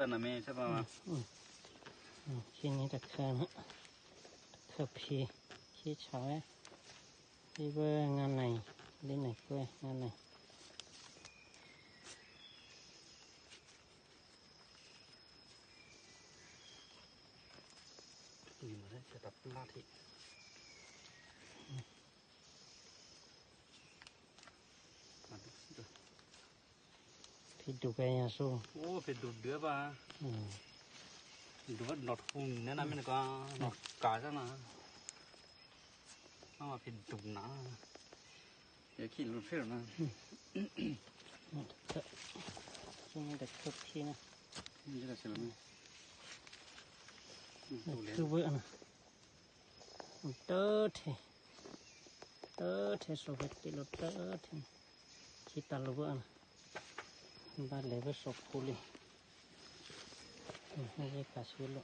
ເອີນະແມ່ ໃຊ່ປະ? ອືມ ອືມ ອືມ ຂີ້ນີ້ຕະເຄີນະ ຕະເຄີນພີ ຂີ້ເຊົາເອີຍ ພີເບິ່ງງານໃນ ຫຼິ້ນໃນກ້ວຍ ງານໃນ ນີ້ມາໄດ້ ຈະຕັດລາດທີ່ ອືມ ມາດູ ເພດດຸແກຍາໂຊ ໂອ້ ເພດດຸເດືອບາ ອືມ ດູວ່ານອດຮຸງແນະນະ ແມ່ນກວ່ານອດກາຊະນະ ເອົາວ່າເພດດຸນະ ຢ່າຂີ້ຫຼຸດເຟວນະ ອືມ ນີ້ແຕ່ເຄີບທີ່ນະ ນີ້ຈະໄດ້ເສຍແລ້ວ ອືມ ຄືເວີນະ ເຕີເທ ເຕີເທ ໂຊເວດຕິໂລເຕີເທ ຄິຕາໂລເວີນະ ບາດເລເວີໂຊຄູລີ ນີ້ກາຊີໂລ